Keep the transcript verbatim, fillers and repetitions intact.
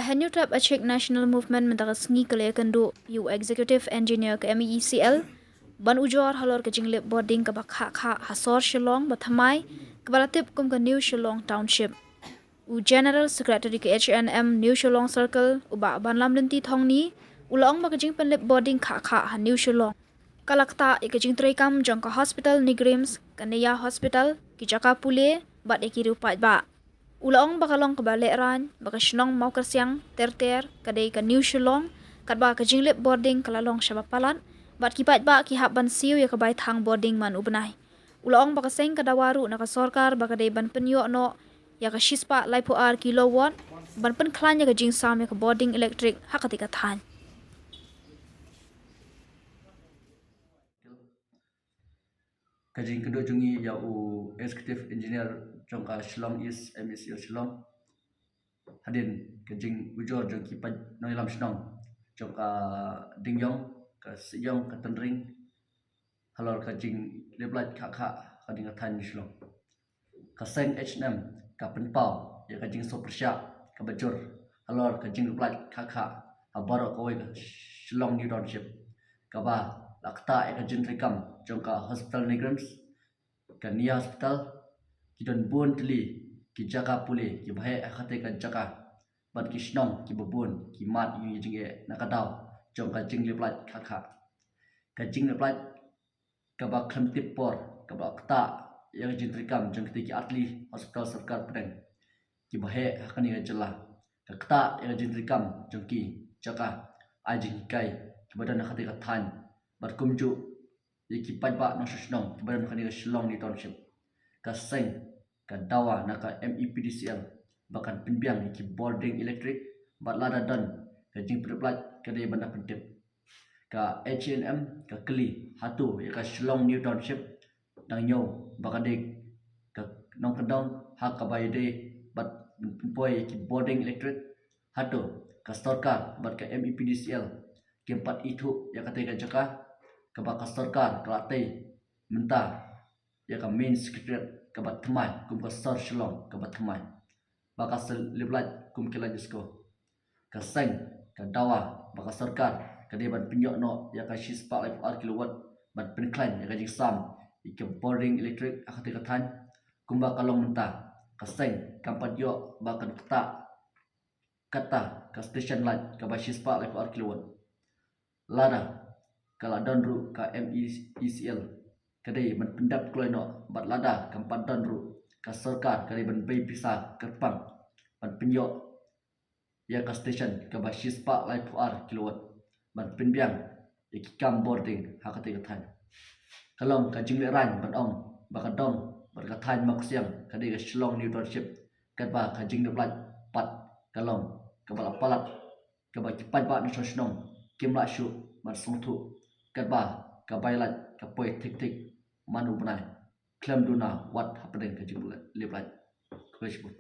Hynñiewtrep Achik National Movement mynta ka sngi ka la ïakynduh ïa u Executive Engineer ka M E E C L ban ujor halor ka jinglip bording kaba khah khah ha sor Shillong ba thymmai, kaba la tip kum ka New Shillong Township. U General Secretary ka H A N M New Shillong Circle, u Bah Banlam Lynti Thongni, u la ong ba ka jingpynlip bording khah khah ha New Shillong ka la ktah ïa ka jingtreikam jong ka hospital NEIGRIHMS, ka Neia Hospital, ki jaka pule bad ïa ki riew paidbah. U la ong ba ka long kaba lehraiñ ba ka shnong Mawkyrsiang ter ter ka dei ka New Shillong, katba ka jinglip bording ka la long shaba palat bad ki paidbah ki hap ban siew ïa ka baithang bording man u bnai. U la ong ba ka seng ka dawa ruh na ka sorkar ba ka dei ban pynïoh noh ïa ka shispah laiphew ar kilowatt ban pynkhlaiñ ïa ka jingsam ïa ka bording elektrik ha katei ka thaiñ. Ka jingkynduh jong ngi ïa u Executive Engineer jong ka Shillong East M E C L Shillong hadien ka jingujor jong ki paid nongïalam shnong jong ka Dingiong, ka Siong, ka Tynring, halor ka jinglip lait khah khah ha ka ding ka thaiñ New Shillong. Ka seng H A N M ka pynpaw ïa ka jingsngewpyrshah kaba jur halor ka jinglip lait khah khah ha baroh kawei ka Shillong New Township, kaba la ktah ïa ka jingtreikam jong ka hospital NEIGRIHMS, ka Neia Hospital. Ki don bun tylli ki jaka pule kiba heh ha katei ka jaka bad ki shnong kiba bun ki mad ïa ki jingeh na ka daw jong ka jinglip lait khah khah. Ka jinglip lait kaba khlem tip por kaba ktah ïa ka jingtreikam jong kitei ki artylli hospital sorkar pdeng kiba heh ha kane ka jylla. Ka ktah ïa ka jingtreikam jong ki jaka ai jinghikai kiba don ha katei ka thaiñ bad kumjuh ïa ki paidbah nongshong shnong kiba don ha kane ka Shillong New Township. Ka seng ka dawa na ka M E P D C L ba kan pynbiang ïa ki bording elektrik bad lada don ka jingpynlip lait ka dei ban da pyntip. Ka H A N M ka kylli hato ïa ka Shillong New Township dang ñiew ba ka dei ka nongkyndong ha kaba ïadei bad pynpoi ïa ki bording elektrik. Hato ka sorkar bad ka M E P D C L kim pat ithuh ïa katei ka jaka kaba ka sorkar ka la tei mynta ïa ka main secretariat kaba thymmai kum ka sor Shillong kaba thymmai ba ka sa lip lait kum ki la ïohsngew. Ka seng ka dawa ba ka sorkar ka dei ban pynïoh noh ïa ka shispah laiphew ar kilowatt ban pynkhlaiñ ïa ka jingsam ïa ka bording elektrik ha katei ka thaiñ. Kumba ka long mynta, ka seng kam pat ïoh ba kan ktah kata ka station light kaba shispah laiphew ar kilowatt. Lada ka la don ruh ka M E E C L ka dei ban pyndep kloi noh, bad lada kam pat don ruh ka sorkar ka dei ban bei pisa kyrpang ban pynïoh ïa ka station kaba shispah laiphew ar kilowatt ban pynbiang ïa ki kam bording ha katei ka thaiñ. Ka long ka jinglehraiñ ban ong ba ka dong bad ka thaiñ Mawkyrsiang ka dei ka Shillong New Township, katba ka jinglip lait pat ka long kaba la palat, kaba ki paidbah nongshong shnong kim lah shuh ban sngewthuh, katba ka bai lait ka poi thik thik man u bnai khlem duna wat hapdeng ka jinglip lait. Khublei shibun.